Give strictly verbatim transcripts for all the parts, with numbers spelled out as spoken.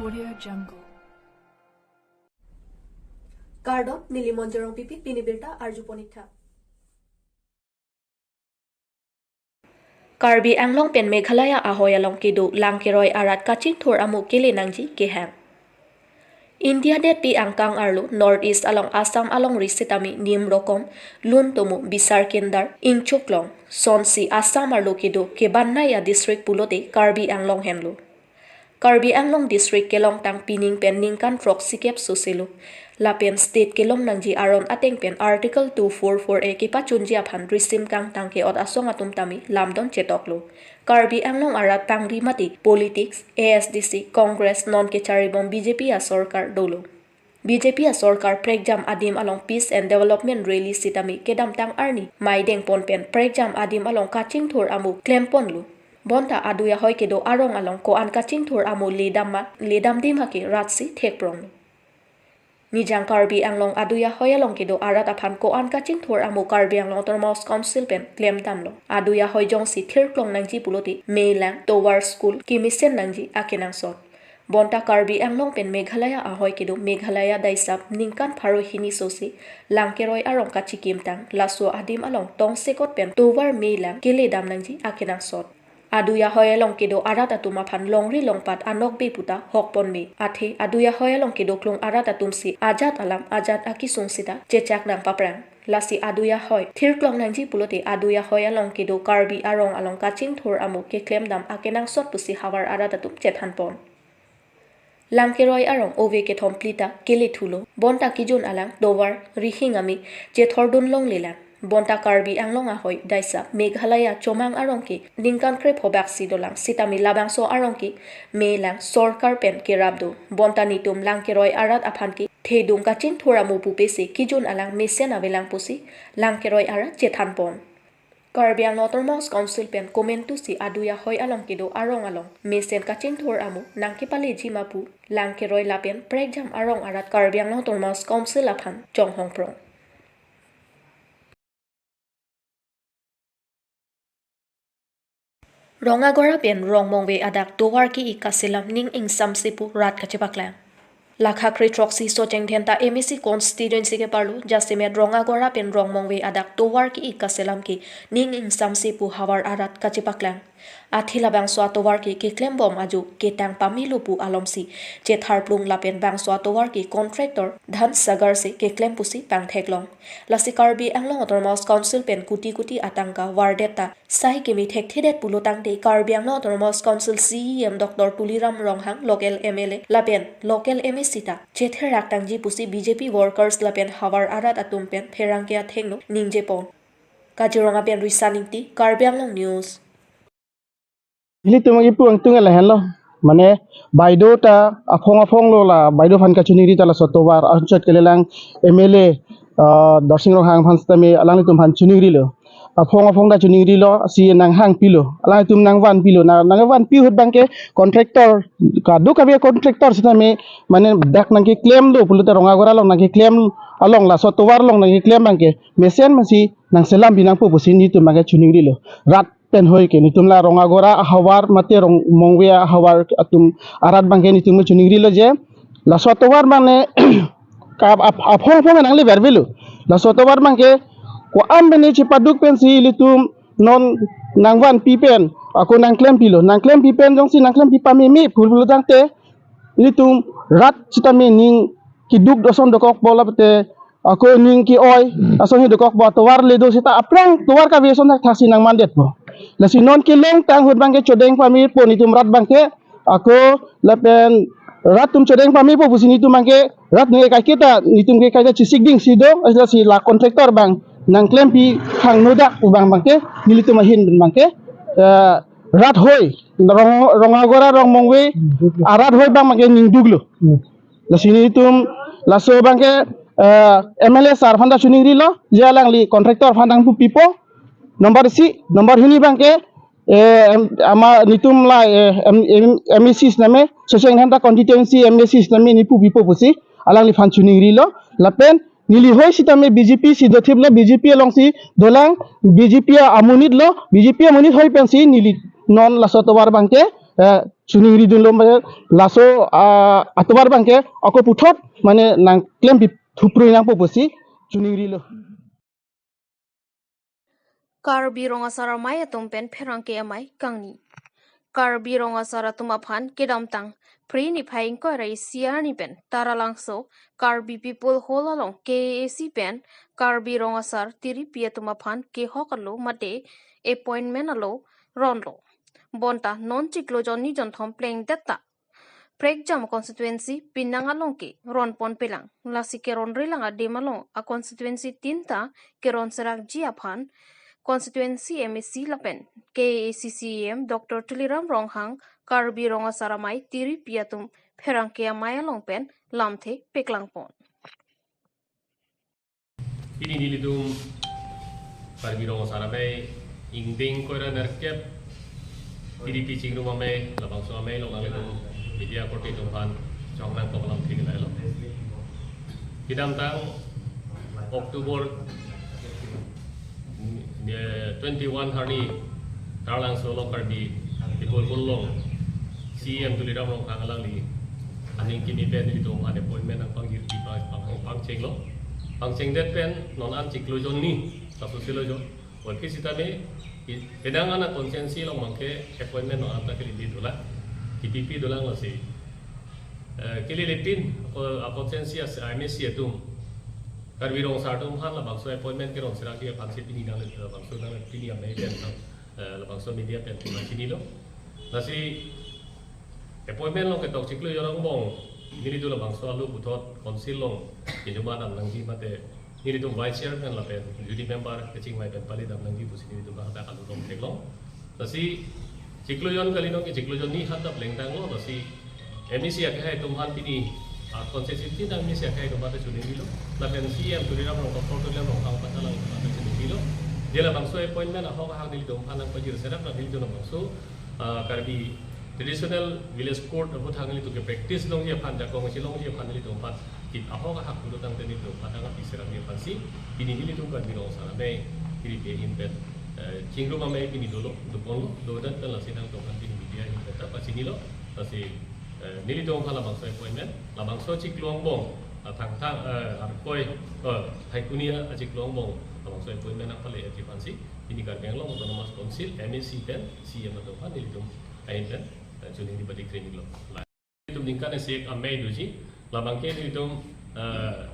Audio Jungle. Kardom, neli Monjorong Pipi, pini birta arju pon ik tha. Karbi Anglong pen Meghalaya ahoi along kedo Langkeroi arat kachingthur amu kele nangji kehang. India detpi angkang arlo North East along Assam alongri sitame nim rokom, lun tomo, bisar kindar, ingchuk long, sonsi Assam arlo kedo kebannei a district pulote Karbi Anglong henlo. Karbi Anglong district kelongtang pining pen ningkan throksikep soselo. Lapen state kelong nangji aron ateng pen Article two four four A kepachunji aphan risim kangtang ke-ot asong atum tame lamdon chetoklo. Karbi Anglong arat pangri mati politics, A S D C, Congress non kecharibom B J P asorkar dolo. B J P asorkar prekjam adim along peace and development rally sitame kedamtang arni maideng pon pen prekjam adim along kachingthur amu klemponlo. Bonta adui ahoi kedo arong along ko-an kachingthur amu ledam ma, ledamde ma ke ratsi thekpronglo. Nijang Karbi Anglong adui ahoi along kedo arat aphan ko-an kachingthur amu Karbi Anglong Autonomous Council pen klemdamlo. Adui ahoi jongsi thirklong nangji pulote melang, tovar, school kemesen nangji akenangsot. Bonta Karbi Anglong pen Meghalaya ahoi kedo Meghalaya daisap ningkan pharo hini sosi Langkeroi arong kachikimtang, laso adim along tongsekot pen tovar, melang keledam nangji akenangsot. Adui ahoi along kedo arat atum aphan longri longpat anokbe puta hokpon me. Athe adui ahoi along kedo klung arat atumsi ajat alam ajat akisung sita chechak nangpaprang. Lasi adui ahoi thirklong nangji pulote adui ahoi along kedo Karbi arong along kachingthur amu keklemdam akenangsot pusi havar arat atum chethanpon. Langkeroi arong ove kethom plita kelethulo. Bonta kejun alang tovar, rihing ami chethordun longlelang. Bonta Karbi Anglong ahoi daisap Meghalaya chomang arong ke ningkan krepho baksi dolang sitame labangso arong ke melang sorkar pen kerap do. Bonta netum Langkeroi arat aphan ke thedung kachingthur amu pupesi kejun alang mesen avelang pusi Langkeroi arat chethanpon. Karbi Anglong Autonomous Council pen komantusi adui ahoi along kedo arong along mesen kachingthur amu nangkepaleji ma pu Langkeroi lapen prekjam arong arat Karbi Anglong Autonomous Council aphan chonghongprong. Rongagora pen Rongmongve adak tovar ke-ik kaselam ning ingsamse pu rat kachepaklang. Lakha kre throksi Socheng Dhenta M A C constituency ke-arlo jasemet Rongagora pen Rongmongve adak tovar ke-ik kaselam ke ning ingsamse pu havar arat kachepaklang. Athe labangso atovar ke keklembom ajo ketang pamelo pu alomsi chetharplung lapen bangso atovar ke contractor Dhan Sagar si keklem pusi pangtheklong. Lasi Karbi Anglong Autonomous Council pen kuti kuti atangka vardet ta sai keme thekthedet pulo tangte Karbi Anglong Autonomous Council C E M Doctor Tuliram Ronghang, local M L A lapen local M A C ta chetherak tangji pusi B J P workers lapen havar arat atum pen pherangke athengno ningjepon. Kaziranga pen Risa Ingti, Karbi Anglong News. Nelitum agi puang tung lahenlo. Mane baideo ta aphong aphong lo la, baideo aphan kachiningri ta laso tovar, anchot kelelang M L A, ah, Darsing Ronghang aphan sitame alanglitum aphan chiningrilo. Aphong aphong ta chiningrilo, si nanghangpilo. Alanglitum nangvanpilo. Na, nangvanpi ahut abangke contractor, kadokave contractor sitame, mane dak nangkeklem do pulote Rongagora along nangkeklem, along laso tovar along nangkeklem abangke mesen masi nangselampi nangpo pusi nelitum abangke chiningrilo. Rat pen hoi ke nelitum la Rongagora ahavar mate Rongmongve ahavar atum arat abangke nelitum chiningrilo je laso atovar mane ka ap-, aphong aphong nanglever avelo. Laso atovar abangke ko-an bene chepaduk pensi ilitum non nangvanpi pen ako nangklempilo, nangklempi pen jongsi nangklempi pameme pu pulo tangte ilitum rat sitame ning keduk ason dokokpo lapen te ako ning ke-oi ason dokokpo, tovar le do seta aphrang tovar kave ason thaksi nangmandetpo. Lasi non kelongtang ahut abangke chodeng pamepo nelitum rat abangke, ako lapen rat atum chodeng pamepo pusi nelitum abangke rat neke kaiketa nelitum ke kaita chisikding si do, lasi la contractor abang nangklempi hangnodak pu abang abangke nelitum ahin abangke, eh, rat hoi Rong, Rongagora Rongmongve arat hoi abang abangke ningduklo. Lasi nelitum laso abangke, eh, M L A sir aphan ta chiningrilo je alangli contractor aphan nangpupipo. Number isi, number hini abangke, eh, em, ama nelitum la, eh, em, em, M A C sitame, Socheng Dhenta constituency M A C sitame neli pupipo pusi alangliphan chiningrilo. Lapen neli hoi sitame B J P si dothiplo, B J P alongsi dolang, B J P amonit lo, B J P amonit hoi pensi neli non laso atovar abangke, eh, choningri dunlo, mane laso, ah, atovar abangke ako puthot mane nangklem pi thuprui nangpo pusi choningrilo. Karbi Rong Asar Amei atum pen pherangke amei kangni. Karbi Rong Asar atum aphan kedamtang Phre niphai ingkoi ra isi arni pen Taralangso Karbi People Hall along K A A C pen Karbi Rong Asar tiripi atum aphan kehok alo mate appointment alo ronlo. Bonta non chiklo jonni jonthom plengdet ta Prekjam constituency penang along ke ronpon pelang. Lasi keronre lang adim along a constituency tin ta keron serakji aphan constituency M A C lapen K A A C C E M Doctor Tuliram Ronghang Karbi Rong Asar Amei tiripi atum pherangke amei along pen lamthe peklangpon. Pini nelitum Karbi Rong Asar Amei ingdeng ingkoi ra nerkep tiripi chingrum amei labangso amei along nanglitum media korte atum aphan chongnang koklam thik lailo. Kedamtang October, eh, twenty-one arni Taralangso along Karbi People Hall along C E M Tuliram Ronghang alangli aning kimi pen nelitum aphan appointment nangpangjirpi pang, pang, pangchenglo. Pangchengdet pen non an chiklo jonni, laso silo jo. Wal kisita me, i-, penang an a constituency along abangke appointment non an ta kelele dolang, kipipi dolang lasi. Eh, kelelepin, ako, a constituency as, M A C atum, Karbi Rong Asar atum aphan labangso appointment keron serakji aphansi pini nang, labangso nang, pini amei pen, eh, labangso media pen pachinilo. Lasi appointment along ketok chiklo jon angbong, nelitum labangso alo puthot council along kejuma dam nangji mate nelitum vice chairman lapen juri member kachingvai pen pali dam nangji pusi nelitum hadak alo along theklong. Lasi chiklo jon kali nong ke chiklo jonni han ta plengtanglo, lasi M A C akehai atum aphan pini, ah, constituency tin M A C akehai atum aphan ta choningrilo. Lapen C E M Tuliram Rong, Doctor Tuliram Ronghang aphan ta lang aphan ta choningrilo. Dia labangso appointment ahok ahak nelitum aphan nangpajir serap, nelitum labangso, ah, Karbi Traditional Village Court aputhak nelitum ke practice longji aphan, jakong si longji aphan nelitum aphan kip ahok ahak pulo tangte nelitum aphan nangpi serapji aphansi pini nelitum Karbi Rong Asar Amei tiripi ahin pen, eh, chingrum amei pini dolo, doponlo, dodet pen lasi nangtum aphan pini media ahin pen ta pachinilo, lasi, eh, nelitum aphan labangso appointment, labangso chiklo angbong, ah, Thangthang, eh, Arkoi, eh, Thaikuni achiklo angbong labangso appointment nangpaleji aphansi pini Karbi Anglong Autonomous Council, M A C pen C E M atum aphan nelitum ahin pen, eh, choningri padi krimilo. Nelitum ningkan isi amei doji, labangke nelitum, eh,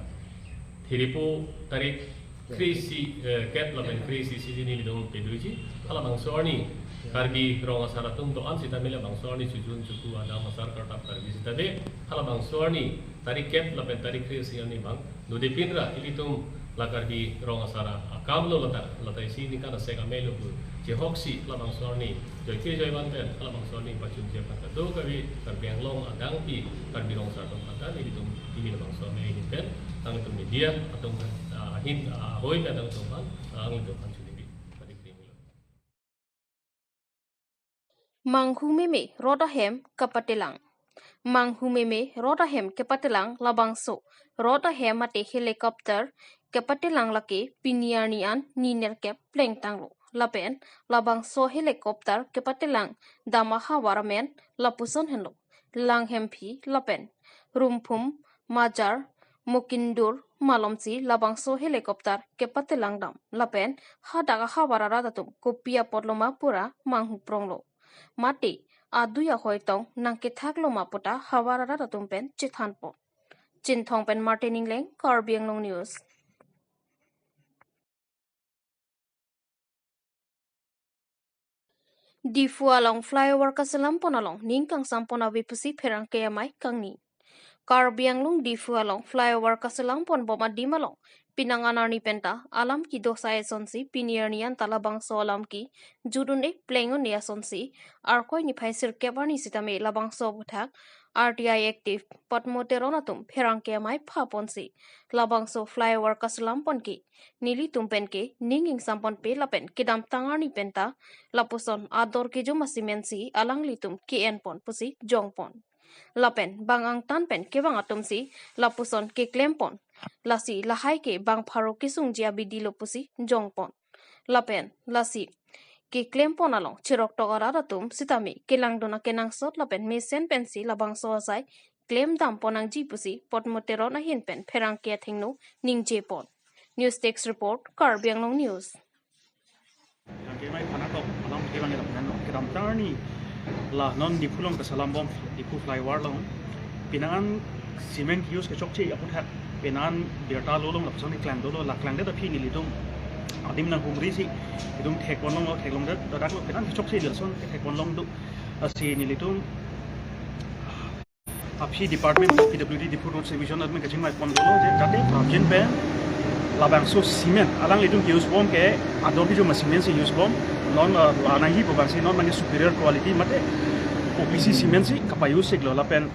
Thiripo tarik kre-isi, eh, kep lapen kre-isi si nelitum pedoji. Halabangso arni Karbi Rong Asar atum do-an sitame labangso arni chojun choku adam asar kartap Karbi sitame halabangso arni tarik kep lapen tarik kre-isi arni abang dodepin ra ilitum la Karbi Rong Asar akamlo lata, lata isi ningkan asek amei lo pu chehoksi labangso arni joike joivan pen halabangso arni pachunji aphan ta do Karbi, Karbi Anglong adang pi Karbi Rong Asar atum aphan ta nelitum pini labangso amei ahin pen nanglitum media atum aphan, ah, ahin, ah, ahoi pen nanglitum aphan, ah, nanglitum aphan choningri padi krimilo. Manghumeme rot ahem kapatelang. Manghumeme rot ahem kapatelang labangso rot ahem mate helicopter kapatelang lake pini arni an ni nerkep plengtanglo. Lapen labangso helicopter kapatelang dam ahavar amen lapuson henlo. Langhemphi lapen Rumphum, Majar, Mokindur malomsi labangso helicopter kapatelang dam. Lapen hadak ahavar arat atum kopi apotlo ma pura manghu pronglo. Mate adui ahoi tong nangkethaklo ma puta havar arat atum pen chethanpon. Chinthong pen Martin Ingleng, Karbi Anglong News. Diphu along flyover kaselampon along ning kangsampon ave pusi pherangke amei kangni. Karbi Anglong Diphu along flyover kaselampon bom adim along penang an arni penta alam kedo asai asonsi pini arni an ta labangso alam kejut un-e pleng un-e asonsi Arkoi niphai sirkep arni sitame labangso aputhak R T I active Padmo Teron atum pherangke amei phaponsi labangso flyover kaselampon ke nelitum pen ke ning ingsamponpe lapen kedamtang arni penta lapuson ador kejuma simensi alanglitum ke-enpon pusi jongpon. Lapen bang angtan pen kevang atumsi lapuson keklempon. Lasi lahai ke bang pharo kesungji abidi lo pusi jongpon. Lapen lasi keklem pon along cheroktok arat atum sitame kelangdun akenangsot lapen mesen pensi labangso asai klem dam pon nangji pusi Potmo Teron ahin pen pherangke athengno ningje pon. News Desk Report, Karbi Anglong News. Yang kemai khana tok, malam kemai kedam, kedam tarni la non Diphu along kasalam bom, Diphu flyover along. Penang an cement use kechokche aputhak, penang an birta lo along lapuson keklang dolo, la klangdet aphi nelitum adim nanghumri si, itum thek pon longlo, theklongdet, dadak lo, penang an kechokche lason thek pon long do, lasi nelitum aphi department P W D, Diphu Roads Division atum kachingvai pon dolo je jate prapjin pen labangso cement alanglitum use bom ke ador kejuma cement si use bom, non, uh, la nangji pu abang si non nangji superior quality mate O P C cement si kapa-use iklo lapen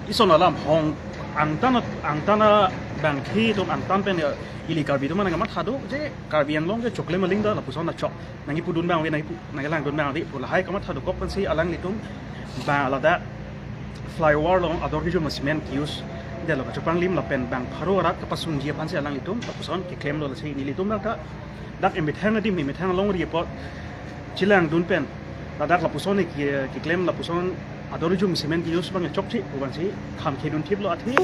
ison alam hong angtan angtan abang khi atum angtan pen, uh, ili Karbi atum nangkamatha do je Karbi Anglong ke chokle maling ta lapuson achok nangkipudun abang ave, nangkipu, nangkelangdun abang ave pu lahai kamatha dokok pensi alanglitum ba ladak flyover along ador kejuma cement use detlo kachepanglim lapen bang pharo arat kapasungji aphansi alanglitum lapuson keklemlo, lasi nelitum dak ta dak emethang adim emethang alongri apot chelangdun pen ladak lapuson ke, keklem lapuson ador kejuma cement use abang chokche pu abang si kham khedun thiplo athe.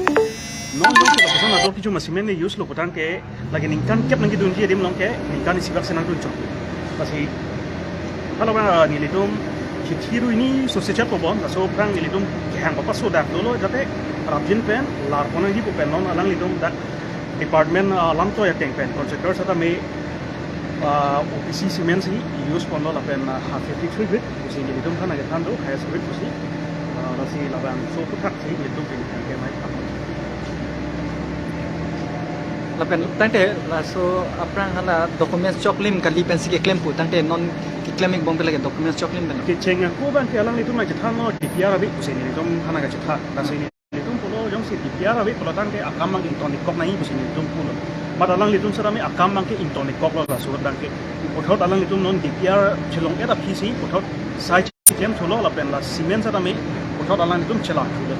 Non jongsi lapuson ador kejuma cement use lo putangte lake ningkan kep nangkedunji adim along ke ningkan isi bak si nangdun chok. Lasi kalau abang, ah, nelitum chithi ru hini sose chat pobom, laso aphrang nelitum kehang papaso dak dolo jate prapjin pen lar pon nangji pu pen non alanglitum dak department, ah, lamtoi ateng pen contractor setame, ah, O P C cement si use ponlo lapen, ah, half fifty-three grade pusi nelitum aphan nangkethan do, highest grade pusi, ah, lasi labangso aputhak si nelitum pini kemai. Lapen tangte laso aphrang hala documents choklim kali pensi keklem pu tangte non keklem ik bom ke lake documents choklim pen. Kecheng ako abang ke alanglitum nangkethanlo D P R ave pusi nelitum aphan nangkachethan. Lasi nelitum pulo jongsi D P R ave pulo tangte akam abang ingtonikok nangji pusi nelitum pulo. Mat alanglitum setame akam abang ke ingtonikoklo laso abang ke. Puthot alanglitum non D P R chelong-et aphi si puthot sai chiklem thulo lapen la cement setame puthot alanglitum chela thulo.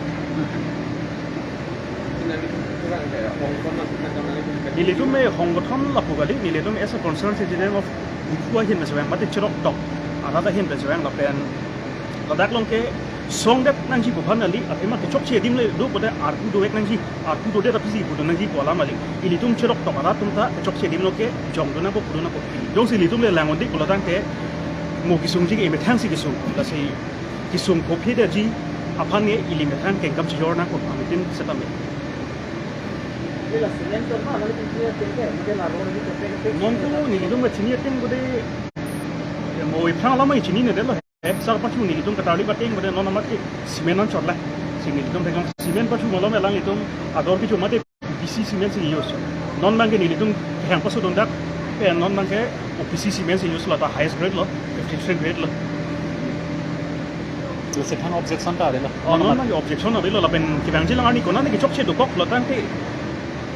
Nelitum me hongkothon lapu kali, nelitum as a concerned citizen of Diphu ahin mesewang mate cheroktok arat ahin mesewang lapen ladak along ke songdet nangji pu aphan kali, athema kechokche adim le do pote arpu dovek nangji, arpu dodet aphi si pudun nangji pu alam kali. Ilitum cheroktok arat atum ta kechokche adim along ke jongdun nangpo pudun nangpo. Jongsi ilitum le lang-un-ik pulo tangte mo kesungji ke emethang si kesung. Lasi kesung kophi detji aphan ke ili methang kengkam chijor nangpo ametin setame. Nonpu nelitum kachini ateng kode mo iphrang alam chinine detlo. Hepsar pachu nelitum katarli pateng kode non amat ke cement an chotla. Si nelitum thekang cement pachu malom alanglitum ador kejuma mate P C cement si use. Non abang ke nelitum kehang paso dun dak pen non abang ke O P C cement si use lo, ta highest grade lo, fifty-three grade lo. Lasi aphan objection ta avelo. Oh, non abang ke objection avelo lapen kevangji alang arni konane kechokche dokok lo tangte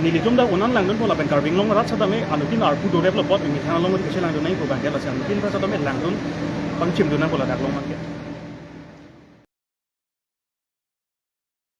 nelitum dak un-an langdunpo lapen Karbi Anglong arat setame anuttin arpu dorep lo apot emethang alongri kachelangdun nangji pu abang ke lasi anuttin ta setame langdun pangchimdun nangpo ladak along abang ke.